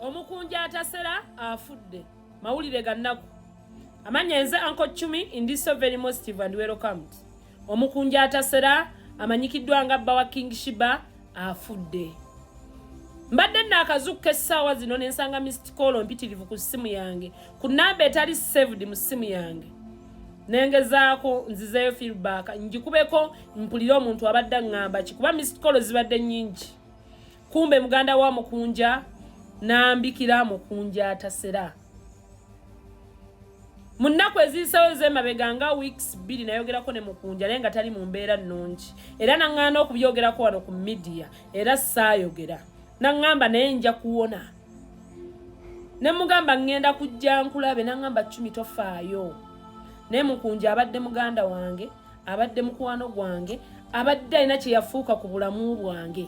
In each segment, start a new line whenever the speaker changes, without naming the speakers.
Omukunja atasera afudde. Mawulire ga nnaku. Amanya nze Uncle Chumi in this so very positive and welcomed. Omukunja atasera amanyikiddwa nga bba wa King Shiba afudde. Mbadde naakazukka essaawa zino ne nsanga missed call mpitirivu ku ssimu yange ku namba etali saved mu ssimu yange. Nengezaako nzizeeyo feedback ngikubeko mpulire omuntu abadde aŋŋamba ki kuba missed call zibadde nnyingi. Kumbe muganda wa Mukunja nambikira Mukunja atasera. Mu nnaku eziyisewo ez'emabega nga weeks 2 nayogerako ne Mukunja naye nga tali mu mbeera nnungi era naŋŋaana okubyogerako wano ku media era saayogera. Naŋŋamba naye nja kuwona. Ne mugamba ŋŋenda kujja nkulabe naŋŋamba Chumi tofaayo. Naye Mukunja abadde muganda wange, abadde mukwano gwange, abadde alina kye yafuuka ku bulamu bwange.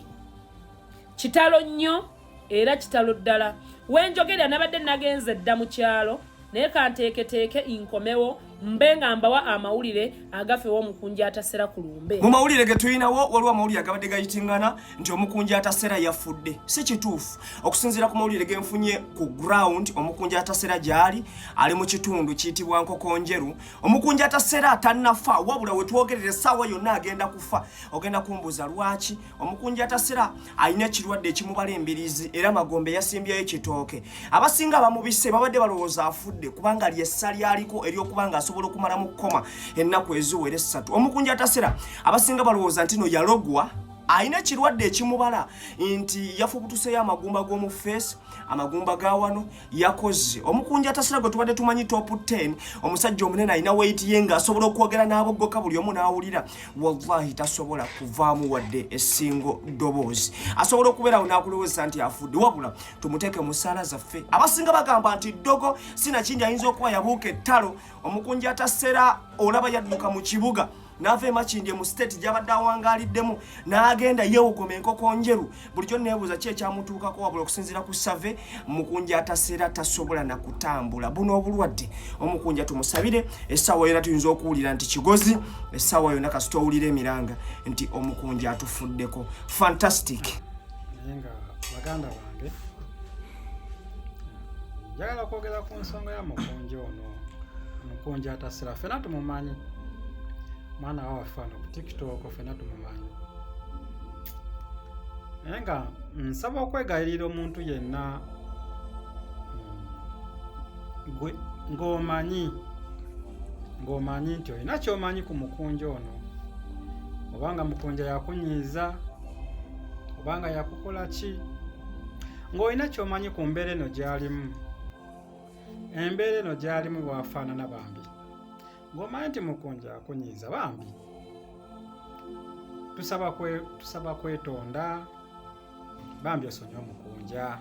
Kitalo nnyo era kitalo ddala. Wenjogerera nabadde nagenze dda mu kyalo naye kanteeketeeke nkomewo mbe nga mbawa amawulire agafa ew'omukunja atasera ku lumbe.
Mu mawulire ge tulinawo waliwo amawulire agabadde gayitingana nti omukunja atasera yafudde. Si kituufu. Okusinziira ku mawulire ge nfunye ku ground, omukunja atasera gy'ali ali mu kitundu kiyitibwa Nkokonjeru. Omukunja atasera tannafa, wabula we twogerera essaawa yonna agenda kufa. Ogenda kumbuuza lwaki? Omukunja atasera alina ekirwadde ekimubala embiriizi era Magombe yasimbyeyo kitooke. Abasinga abamubise babadde balowooza afudde kubanga lyessa lyaliko ery'okuba nga asobola okumala mu kkoma ennaku eziwera 3. Omukunja atasera abasinga balowooza nti no yalogwa, alina ekirwadde ekimubala nti yafubutuseyo amagumba g'omu feesi, amagumba ga wano yakoze. Omukunja atasera gwe tubadde tumanyi top 10, omusajja omunene alina weight ye ng'asobola okwogera n'aboggoka buli omu n'awulira, wallahi tasobola kuvaamu wadde essingo ddoboozi. Asobola okubeerawo n'akulowooza nti afudde, wabula tumuteeke mu ssaala zaffe. Abasinga bagamba nti ddogo sinakindi ayinza okuba yabuuka ettalo. Omukunja atasera olaba yadduka mu kibuga n'ava e Makindye mu state gy'abadde awangaaliddemu n'agenda yeewogoma enkoko njeru. Bulijjo neebuuza ki ekyamutuukako, wabula okusinziira ku save Mukunja ataseera tasobola na kutambula. Buno obulwadde omukunja tumusabire, essaawa yonna tuyinza okuwulira nti kigozi, essaawa yonna kasita owulira emiranga nti omukunja atufuddeko. Fantastic.
Naye nga baganda bange njagala kwogera ku nsonga ya mukunja ono. Mukunja atasira ffena tumumanyi, mwana wawaffe wano ku TikTok ffena tumumanyi, naye nga nsaba okwegayirira omuntu yenna gwe ng'omanyi nti olina ky'omanyi ku mukunja ono, obanga mukunja yakunyiiza obanga yakukola ki, ng'olina ky'omanyi ku mbeera eno gy'alimu, embeera eno gy'alimu bw'afaanana bambi, ng'omanyi nti mukunja akunyiiza bambi, tusaba kwetonda bambi, osonyiwe omukunja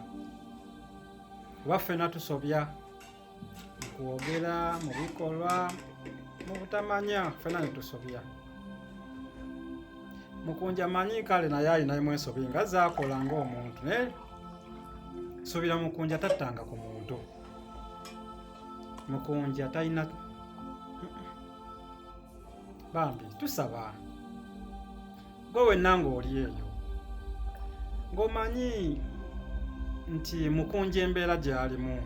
kuba ffenna tusobya mu kwogera, mu bikolwa, mu butamanya, ffenna ne tusobya. Mukunja manyi kale naye alinamu ensobi nga zaakola ng'omuntu, naye suubira mukunja tattanga ku muntu. Mukunja talina bambi, tusaba gwe wenna ng'oli eyo ng'omanyi nti mukunja embeera gy'alimu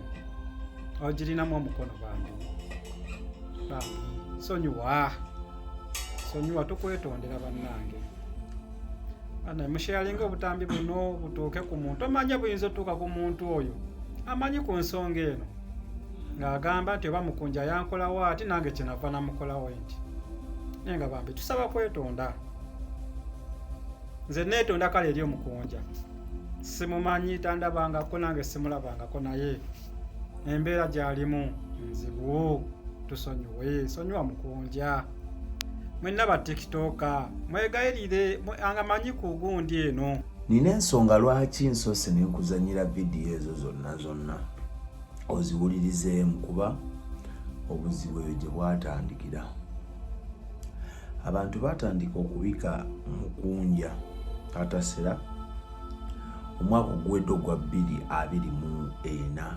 ogirinamu omukono, bambi bambi sonyiwa, sonyiwa, tukwetondera bannange. Bana musharinga obutambi buno butuuke ku muntu omanya buyinza otuuka ku muntu oyo amanyi ku nsonga eno ng'agamba nti oba mukunja yankolawo ati nange kyenava namukolawo nti, naye nga bambi tusaba kwetonda. Nze neetonda kale eri omukunja, simumanyi, tandabangako nange simulabangako, naye embeera gy'alimu nzibu, tusonyiwe, sonyiwa mukunja. Mwenna ba TikToker mwegayirire anga manyi ku gundi eno.
Nina ensonga lwaki nsoose ne nkuzannyira vidiyo ezo zonna zonna oziwulirizeemu kuba obuzibu eyo gye bwatandikira. Abantu baatandika okubika Mukunja atasera omwaka oguwedde ogwa 2024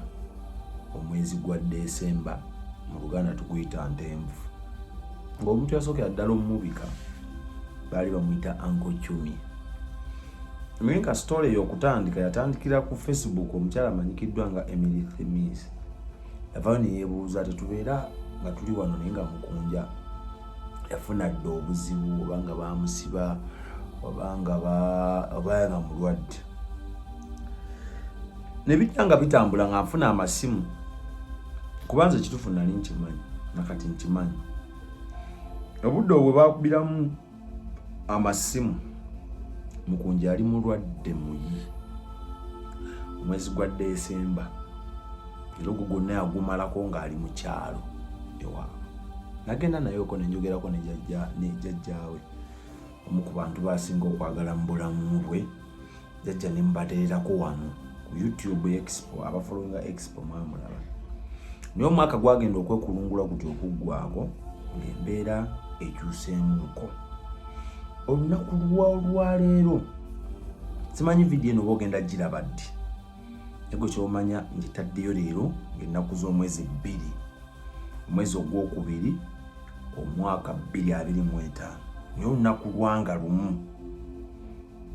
omwezi gwa Desemba, mu Luganda tuguyita Ntenvu, ng'omuntu yasookera ddala omubika baali bamuyita Uncle Chumi. Naye nga story ey'okutandika yatandikira ku Facebook, omukyala amanyikiddwa nga Emily Themis yavayo ne yeebuuza, tetubeera nga tuli wano naye nga Mukunja yafuna dda obuzibu, oba nga baamusiba, oba nga oba nga mulwadde, ne bijja nga bitambula nga nfuna amasimu, kuba nze ekituufu nali nkimanyi nakati nkimanyi. Obudde obwo baakubiramu amasimu, Mukunja ali mulwadde muyi omwezi gwa Desemba, era ogwo gwonna yagumalako ng'ali mu kyalo ewaabwe. Nagenda nayoko nenjogerako ne jjajjaawe, omu ku bantu basinga okwagala mu bulamu bwe, jjajja ne mubateererako wano ku YouTube Expo, abafollowinga Expo mwamulaba. Naye omwaka gwagenda okwekulungula gutyo okuggwako ng'embeera ekyuseemuko. Olunaku lwaleero simanyi vidiyo eno oba ogenda giraba ddi, ego kyomanya ngitaddeyo leero ng'ennaku z'omwezi 2 omwezi ogwokubiri omwaka 2025, naye olunaku lwanga lumu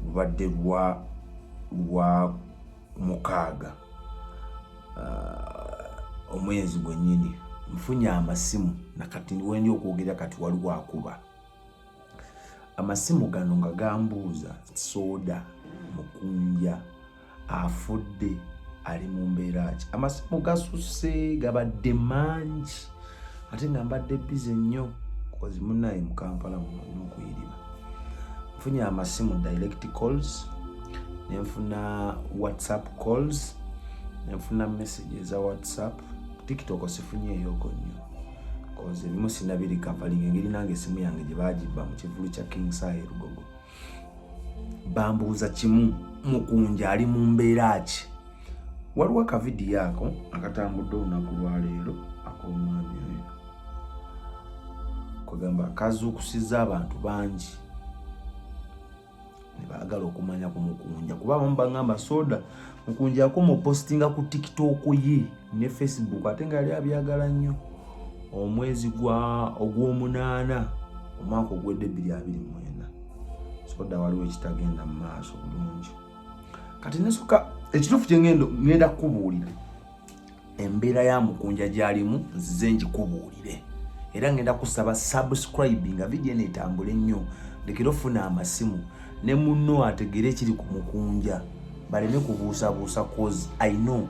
lubadde lwa mukaaga, omwezi gwennyini. Nfunye amasimu nakati wendi okwogera kati waliwo akuba amasimu gano nga gambuuza Soda Mukunja afudde, ali mu mbeera ki? Amasimu gasusse, gabadde mangi, ate nga mbadde busy nnyo kozi munnaye mu Kampala muno n'okuyiriba. Nfunye amasimu direct calls, nenfuna WhatsApp calls, nenfuna message eza WhatsApp. TikTok sifunyeeyoko nnyo kozi ebimu sinabirikavalinga, engeri nange esimu yange gye bagibba mu kivulu kya King Saha e Lugogo. Bambuuza kimu, Mukunja ali mu mbeera ki? Waliwo akavidiyo ako akatambudde olunaku lwaleero ak'omwami oyo, kwegamba kazuukusizza abantu bangi ne baagala okumanya ku Mukunja, kuba abamu baŋŋamba Soda Mukunja akoma opostinga ku TikTok ye ne Facebook, ate nga yali abyagala nnyo. Omwezi gwa ogw'omunaana omwaka ogwedde 2024, Soda waliwo ekitagenda mu maaso bulungi. Kati nesoka ekituufu kyengendo ngenda kukubuulira embeera ya Mukunja gy'alimu, nzize ngikubuulire, era ngenda kusaba subscribe nga vidiyo eno etambule nnyo, ndekere ofuna amasimu ne munno ategere ekiri ku Mukunja, baleme kubuusabuusa, cause I know.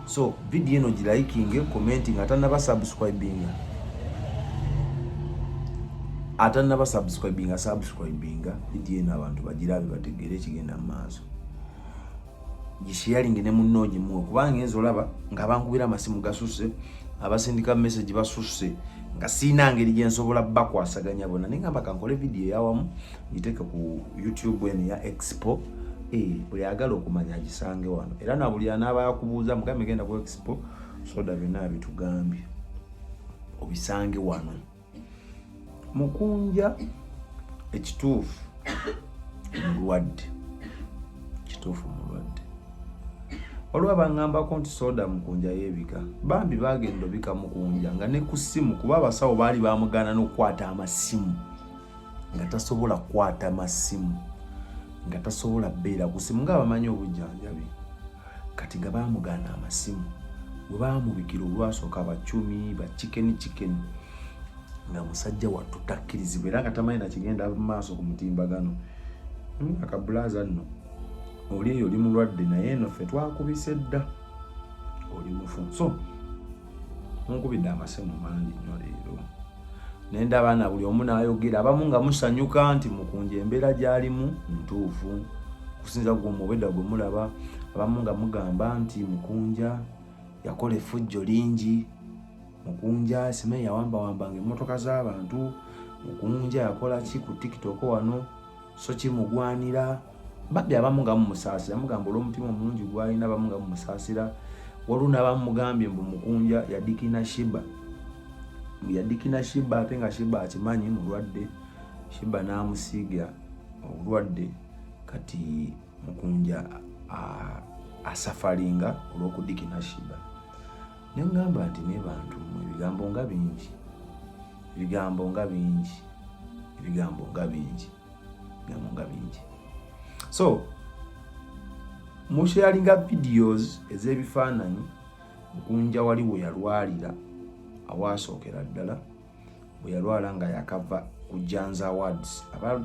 So vidiyo eno gilikinge, commenting, atanaba subscribinga, atanaba subscribinga, subscribinga vidiyo eno, abantu bagirabe bategere ekigenda mu maaso. Gisharinge ne munno ogimuwe, kubanga enza olaba nga bankubira amasimu gasusse, abasindika message basusse, nga siina ngeri gye nsobola bakwasaganya bonna. Naye ngamba kankole vidiyo eyawamu ngiteeke ku YouTube eno ya Expo, buli agala okumanya agisange wano, era na buli anaaba yakubuuza mugambe genda ku Expo, Soda byonna bitugambye obisange wano. Mukunja ekituufu mulwadde, kituufu mulwadde. Waliwo abaŋŋambako nti Soda Mukunja yeebika. Bambi bagenda obika Mukunja nga ne ku ssimu, kuba abasawo baali bamugaana n'okukwata amasimu, nga tasobola kukwata masimu, nga tasobola bbeera ku simu, nga bamanyi obujjanjabi. Kati nga bamugaana amasimu, bwe baamubikira olwasooka bacumi ba chicken chicken, nga musajja wattu takkirizibwa, era nga tamanyi nakigenda mu maaso ku mutimbagano. Akabulaza nno oli eyo oli mulwadde, naye eno ffe twakubise dda, oli mufu. So munkubidde amasimu mangi nnyo leero, nendaba na buli omu n'ayogera, abamu nga musanyuka nti Mukunja embeera gy'alimu ntuufu kusinza gwe omubedda gwe mulaba, abamu nga mugamba nti Mukunja yakola effujjo lingi, Mukunja simanyi yawambawambanga emmotoka z'abantu, Mukunja yakola ki ku TikTok wano, so kimugwanira. Babbi abamu nga mumusaasira, mugamba olw'omutima omulungi gw'alina, abamu nga mumusaasira. Waliwo n'abamu mugambye mbu Mukunja yadikina Shiba, yadikina Shiba, ate nga Shiba akimanyi mulwadde, Shiba n'amusiiga obulwadde. Kati Mukunja asafalinga olw'okudikina Shiba. Ne ŋŋamba nti ne bantu mmwe, ebigambo nga bingi, ebigambo nga bingi, ebigambo nga bingi, ebigambo nga bingi. So Musharinga videos ez'ebifaananyi Mukunja wali we yalwalira awasookera ddala bwe yalwala nga yakava ku Janza Awards.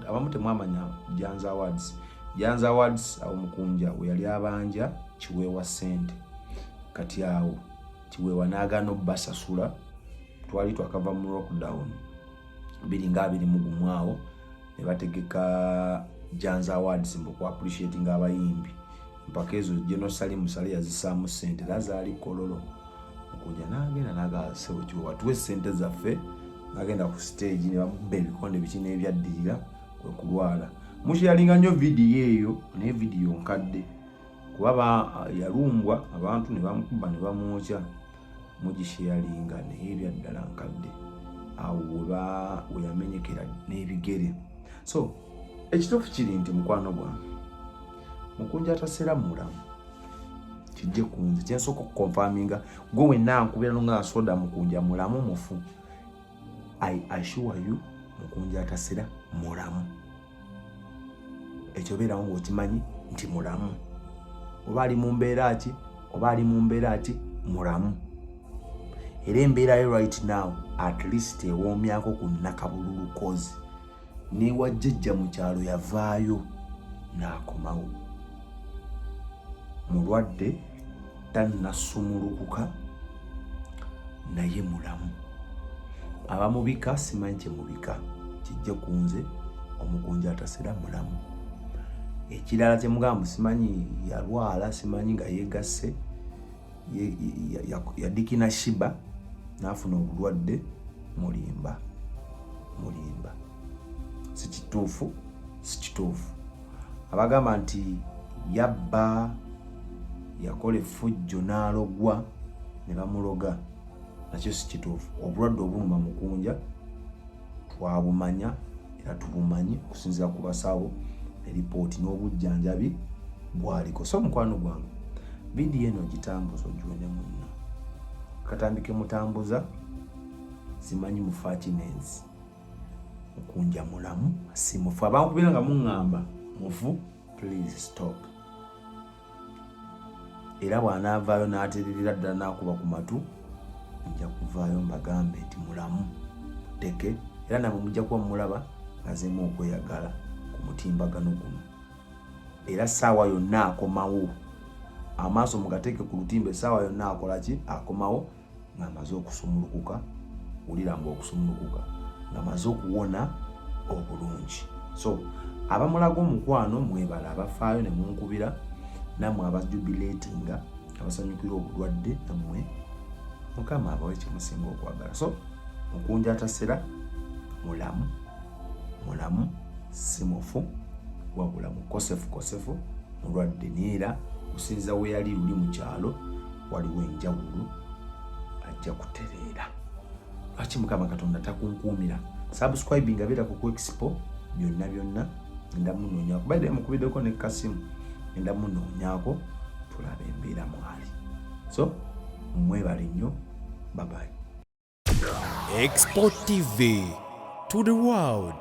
Abamu temwamanya Janza Awards. Janza Awards awo Mukunja we yali abanja Kiweewa ssente, kati awo Kiweewa n'agaana obbasasula. Twali twakava mu lockdown 2021 awo ne bategeka Janza Awards mbu ku appreciating abayimbi. Mpaka ezo General Salim Saleh yazisaamu ssente era zaali Kololo. Mukunja n'agenda n'agamba, "Ssebo Kiweewa, tuwe ssente zaffe." N'agenda ku stage ne bamukuba ebikonde biki n'ebyaddirira kwe kulwala. Mukyalinga nnyo vidiyo eyo, naye vidiyo nkadde kuba yalumbwa abantu ne bamukuba ne bamwokya. Mugisharinga, naye ebyaddala nkadde. Awo weba weyamenyekera n'ebigere. So ekituufu kiri nti mukwano gwange Mukunja Atasera mulamu, kijje ku nze. Kyensooka okuconfirminga, gwe wenna nkubira nonga soda Mukunja mulamu mufu, I assure you, Mukunja Atasera mulamu. Ekyo beerawo ng'okimanyi nti mulamu. Oba ali mu mbeera ki, oba ali mu mbeera ki, mulamu. Era embeera yo right now at least ewoomyako ku nakabululu, kozi newa jjajja mu kyalo yavaayo n'akomawo. Mulwadde, tannasumulukuka, naye mulamu. Abamubika simanyi kyemubika, kijje ku nze. Omukunja Atasera mulamu. Ekirala kyemugamba, simanyi yalwala, simanyi nga yegasse yadikina Shiba n'afuna obulwadde, mulimba, mulimba, si kituufu, si kituufu. Abagamba nti yabba, yakola effujjo n'alogwa ne bamuloga, nakyo si kituufu. Obulwadde obuluma Mukunja twabumanya era tubumanyi okusinziira ku basawo, eripooti n'obujjanjabi bwaliko. So mukwano gwange, vidiyo eno gitambuza ogiwe ne munno. Katambike mutambuza, simanyi mufakinensi. Mukunja mulamu, si mufu. Abankubira nga muŋŋamba mufu, please stop. Era bw'anaavaayo n'ateererera ddala n'akuba ku matu, nja kuvaayo mbagambe nti mulamu teke, era namwe mujja kuba mumulaba azeemu okweyagala ku mutimbagano guno. Era ssaawa yonna akomawo, amaaso mugateeke ku lutimba. Essaawa yonna akola ki? Akomawo ng'amaze okusumulukuka. Wulira mbu okusumulukuka, ng'amaze okuwona obulungi. So abamulaga omukwano mwebala, abafaayo ne munkubira, nammwe abajubilatinga, abasanyukira obulwadde, nammwe Mukama abawe kyemusinga okwagala. So Mukunja Atasera mulamu, mulamu, si mufu, wabula mukosefu kosefu, mulwadde, naye era okusinziza we yali luli mu kyalo waliwo enjawulo, ajja kutereera. Lwaki Mukama Katonda takunkuumira? Subscribing, abeera ku Expo byonna byonna. Ngenda munoonyako, baide mukubiddeko ne kasimu, ngenda munoonyako tulabe embeera mwali. So mwebale nnyo, babayi.
Expo TV to the world.